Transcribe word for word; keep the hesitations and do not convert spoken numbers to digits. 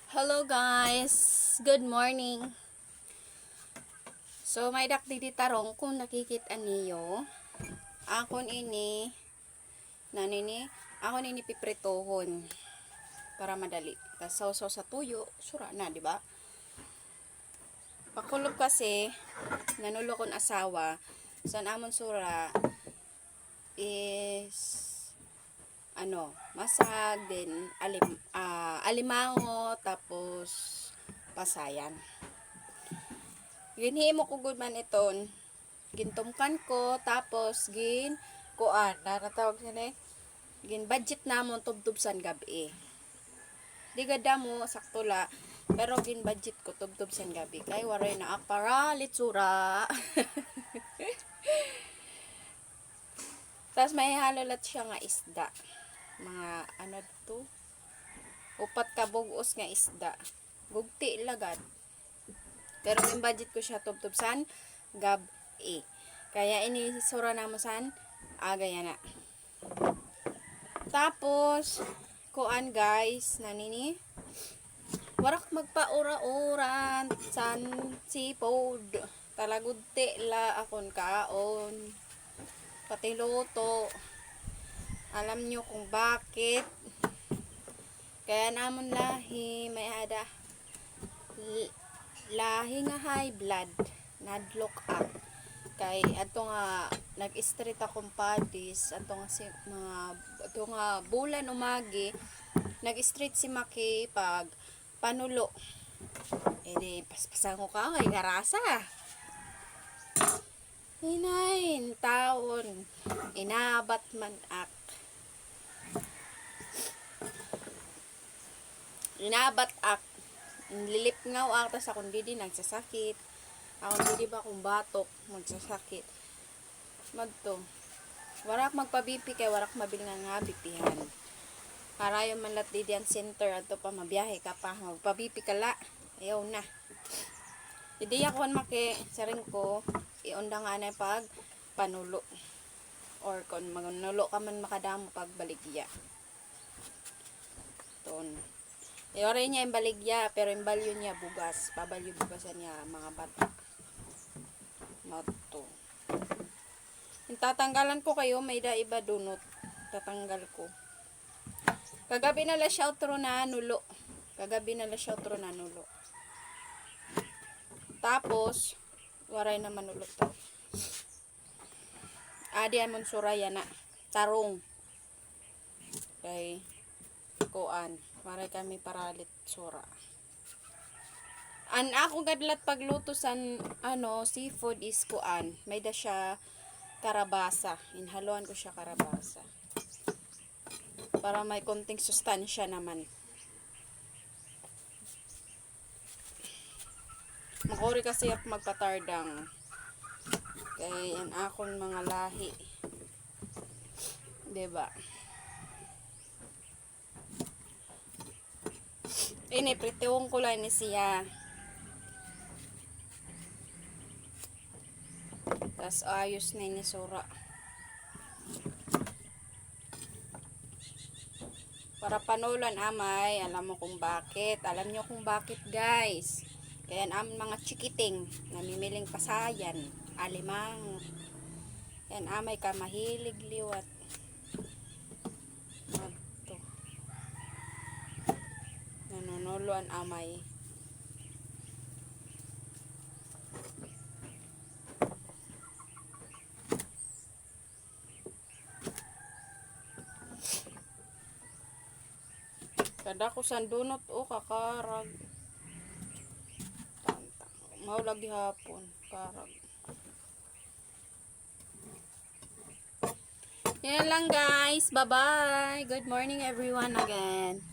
Hello guys, good morning. So may-ada ak didi tarong, kon nakikit-an niyo. Akon ini, nanini, akon ini pipritohon para madali. Tas sawsaw sa tuyo, sura na, di ba? Pakulob kasi, nanulo akon asawa. So an amon sura is ano, masag, then alim-, ah, alimango, tapos pasayan. Ginhimo ko gud man iton, gintumkan ko, tapos gin-, kuan, na, natawag siya ni, gin-budget namon tubtob san gab-i. Di gad damo, sakto la, pero gin-budget ko tubtob san gab-i, kay waray na ak para litsura. Tas may halo lat siya nga isda. Mga ano to? Upat ka bug-os nga isda. Gugti la gad. Pero gin-budget ko siya tubtob san gab-i. Kaya ini sura namo san aga yana. Tapos, kuan guys, nanini. Warak magpaura-uran san seafood. Talagudti la akon kaon. Pati luto. Alam niyo kung bakit. Kaya an amon lahi, may-ada l-, lahi nga high blood. Nadlok ak. Kay adto nga nag-straight akon padis, adto nga si, mga, adto nga bulan umagi, nag-straight si Maki pag panulo. E di, paspasan ko ka, kay garasa. Hinay, intawon, inabat man ak. Inabat ak. Lilipngaw ak, tas akon didi nagsasakit. Akon didi ba akon batok, magsasakit. Madto. Warak magpa-B P kay warak mabilin nga B P-han. Harayo man lat didi an center, adto pa mabiyahe ka pa, magpa-B P ka la. Ayaw na. Didi ako an Maki, siring ko, iunda nga anay pag panulo. Or kon manulo ka man makadamo pagbaligya. Ton. Iwaray niya imbaligya, pero imbalyo niya bugas. Pabalyo bugasan niya mga bata. Mato. Tatanggalan ko kayo, may-ada iba donut. Tatanggal ko. Kagabi na la siya utro nanulo. Kagabi na la siya utro nanulo. Tapos, waray na manulo to. Adi amon sura yana. Tarong. Kay, kuan, waray kami paralit sura. An ako gad lat pagluto san, ano, seafood is kuan. May-ada siya karabasa. Inhaluan ko siya karabasa. Para may konting sustansya naman. Makuri kasi ak magpatardang. Kay an akon mga lahi. Diba? Ini, prituhon ko la ini siya. Tas ayos na ini sura. Para panulo an amay, alam mo kung bakit. Alam niyo kung bakit, guys. Kay an amon mga chikiting, namimiling pasayan, alimango. Kay an amay ka mahilig liwat. Adto. Nanunulo an amay. Kadako san donut, o, kakarag. Tanta. Mao la gihapon, karag. Yan lang, guys. Bye-bye. Good morning, everyone, again.